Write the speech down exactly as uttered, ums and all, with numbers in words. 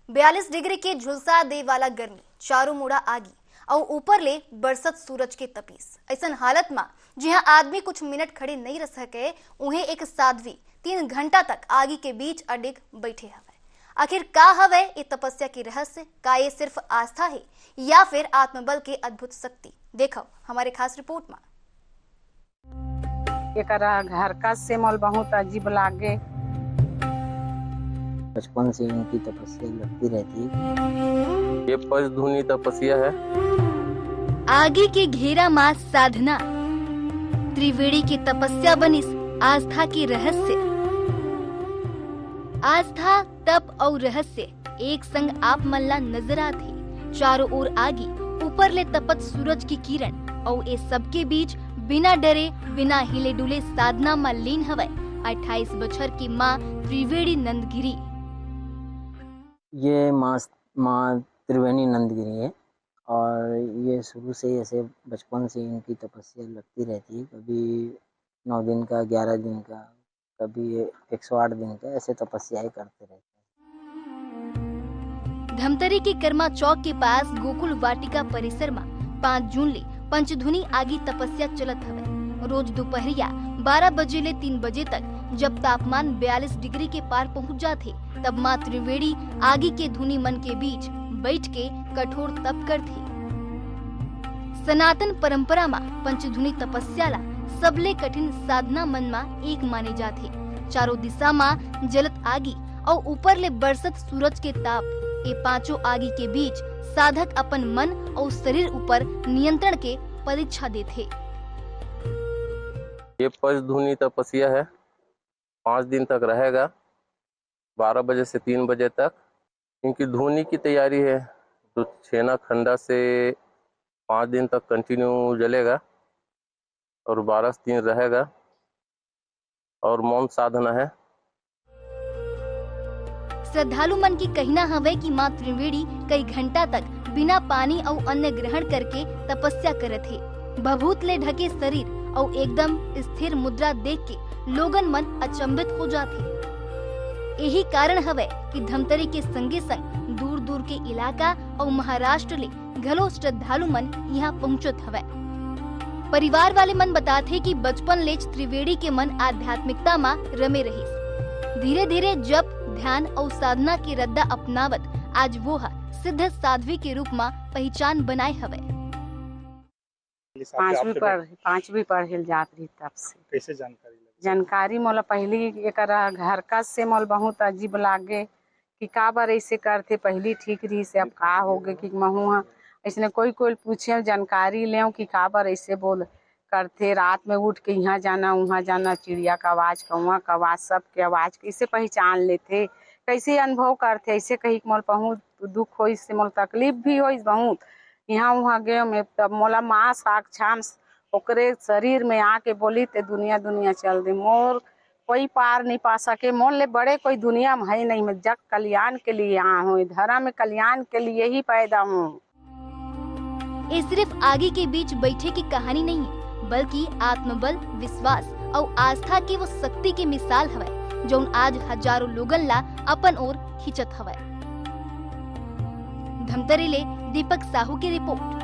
बयालीस डिग्री के झुलसा दे वाला गर्मी, चारों मुड़ा आगी अउ ऊपर ले बरसत सूरज के तपीस। अइसन हालत म जिहां आदमी कुछ मिनट खड़े नइ रह सके, उहें एक साध्वी तीन घंटा तक आगी के बीच अडिग बइठे हवय। आखिर का हवय ये तपस्या के रहस्य? का ये सिर्फ आस्था हे या फिर आत्मबल के अद्भुत शक्ति? देखव हमर खास रिपोर्ट म। एकरा घर का से मोल बहुत अजीब लागे। बचपन से इनकी तपस्या लगती रहती। ये पंचधुनी तपस्या है। आगी के घेरा मा साधना, त्रिवेणी के तपस्या बनिस आस्था के रहस्य। आस्था, तप अउ रहस्य एक संग आप मन ला नजर आथे। चारों ओर आगी, ऊपर ले तपत सूरज की किरण, अउ ए सबके बीच बिना डरे, बिना हिले डुले साधना म लीन हवय अट्ठाईस बछर की माँ त्रिवेणी नंदगिरी। ये माँ माँ त्रिवेणी नंदगिरी है और ये शुरू से ही ऐसे बचपन से इनकी तपस्या लगती रहती है। कभी नौ दिन का, ग्यारह दिन का, कभी एक सौ आठ दिन का, ऐसे तपस्याएं करते रहते हैं। धमतरी के कर्मा चौक के पास गोकुल वाटिका परिसर म पाँच जून ले पंचधुनी आगी तपस्या चलत हवय। रोज दोपहरिया बारह बजे ले तीन बजे तक जब तापमान बयालीस डिग्री के पार पहुंच जाथे, तब माँ त्रिवेणी आगी के धुनी मन के बीच बैठ के कठोर तप करथे। सनातन परंपरा म पंचधुनी तपस्या ला सबले कठिन साधना मन म एक माने जाथे। चारों दिशा म जलत आगी अउ ऊपर ले बरसत सूरज के ताप, ए पांचों आगी के बीच साधक अपन मन अउ शरीर ऊपर नियंत्रण के परीक्षा देथे। ये पंचधुनी तपस्या है, पाँच दिन तक रहेगा, बारह बजे से तीन बजे तक। इनकी धुनी की तैयारी है, तो छेना खंडा से पाँच दिन तक कंटिन्यू जलेगा और बारह दिन रहेगा और मौन साधना है। श्रद्धालु मन के कहना हवय कि माँ त्रिवेणी कई घंटा तक बिना पानी अउ अन्न ग्रहण करके तपस्या करत हे। भभूत ले ढके शरीर अउ एकदम स्थिर मुद्रा देख के लोगन मन अचंभित हो जाथे। यही कारण हवय कि धमतरी के संगे संग दूर दूर के इलाका अउ महाराष्ट्र ले घलो श्रद्धालु मन इहां पहुंचत हवय। परिवार वाले मन बताथे कि बचपन लेच त्रिवेणी के मन आध्यात्मिकता म रमे रहिस। धीरे धीरे जप, ध्यान अउ साधना के रद्दा अपनावत आज वो ह सिद्ध साध्वी के रूप म पहिचान बनाए हवय। पांचवी पढ़ पांचवी पढ़े ल जात रही तब से। कैसे जानकारी लगी? जानकारी मोला पहली एकर घर का से मोल बहुत अजीब लागे कि काबर ऐसे करथे, पहली ठीक रही से अब का हो गए कि महू हा ऐसने कोई कोई पूछे जानकारी लेव कि काबर ऐसे बोल करथे। रात में उठ के यहाँ जाना वहाँ जाना, चिड़िया का आवाज, कौआ का आवाज, सबके आवाज कैसे पहचान लेथे, कैसे अनुभव करथे, ऐसे कही मोल बहुत दुख होइस से मोल तकलीफ भी होइस बहुत। यहाँ वहाँ गए में तब मोला माँ साक्षाम ओकरे शरीर में आके बोली ते दुनिया दुनिया चल दे। मोर कोई पार नहीं पा सके, मोर ले बड़े कोई दुनिया में है नहीं। मैं जग कल्याण के लिए आ हूँ, धर्म कल्याण के लिए ही पैदा हूँ। ये सिर्फ आगी के बीच बैठे की कहानी नहीं है, बल्कि आत्मबल, विश्वास और आस्था की वो शक्ति की मिसाल हवय, जौन आज हजारों लोगन ला अपन ओर खींचत हवय। धमतरी ले दीपक साहू की रिपोर्ट।